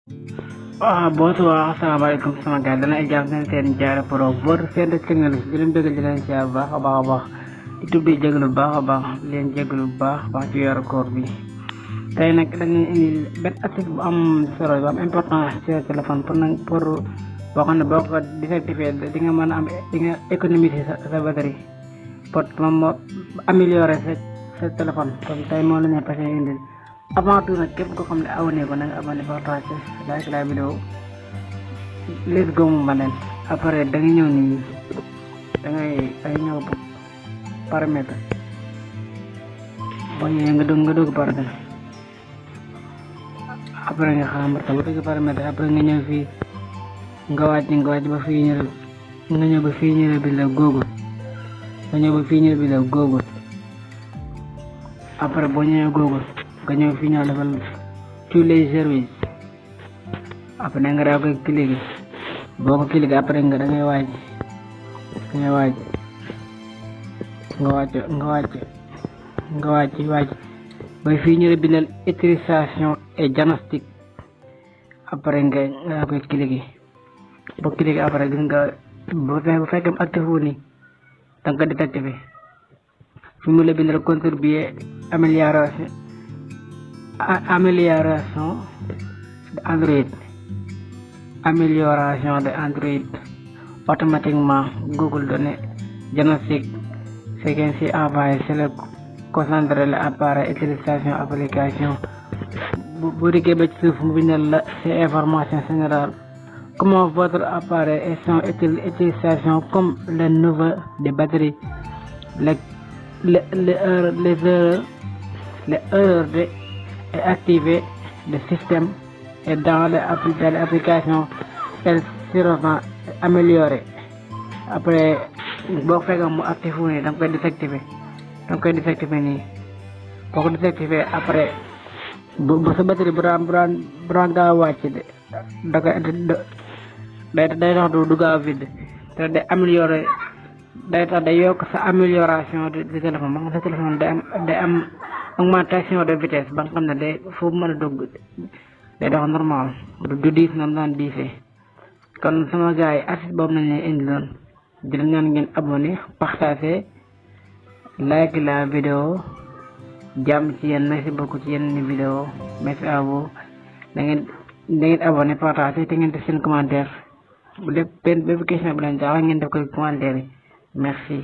Bonsoir, assalamualaikum sama gars dana ay jàmm seen Diarra Pro votre chaîne de technologie di leen bëgg di leen siyaar bu baax a baax di tudd di jégalu bu baax a baax di leen jégalu bu baax ci weeru koor bi tey nag dañuy indi benn astuce bu am solo bu am importance ci téléphone pour boo xam ne boo ko désactivé di nga mën a am di nga économiser sa batterie pour moom améliorer sa téléphone comme tey moo la ñu passé indi avant tout nag képp koo xam ne abonné ko na nga abonné partage like la vidéo let's go mu ma leen après da nga ñëw nii da ngay ñëw paramètre boo ñëwee nga dugg paramètre après nga xam ba dugg paramètre après nga ñëw fii nga wàcc ba fii nga ñëw ba fii ñu bi la Google nga ñëw ba fii ñu bi la Google après boo ñëwee Google nga ñëw fii ñoo defal tous les services après nga daal koy cliquer boo ko cliquer après nga da ngay wàcc ba fii ñu bindal utilisation et diagnostic après nga koy cliquer boo cliquer après gis nga bu fekkee actif wu ni da nga ko désactiver fi mu la bindal contribuer amélioration de Android automatiquement Google donné diagnostic séquence envoyé c'est le concentrer l'appareil utilisation application bu dikkee ba ci suuf mu bindal la ces informations générales comment votre appareil et son utilisation comme le niveau de batterie les heures de activer le système et dans l'application elles seront améliorées après boo fekkee mu actif wu nii da nga koy désactiver nii boo ko désactiver après bu sa batterie bu daan gaaw wàcc da koy day tax du gaaw vide te day améliorer day tax day yokk sa amélioration de téléphone ba nga sa téléphone day am augmentation de vitesse ba nga xam ne day foofu mën a dugg day dox normal du diis na daan diisee kon sama gars yi astuce boobu nañ leen indi loon di leen ñaan ngeen abonné partager like la vidéo jàmm ci yéen merci beaucoup ci yenn vidéo merci à vous da ngeen abonné partager te ngeen def seen commentaire bu def bépp question bu leen jaaxal ngeen def ko commentaire yi merci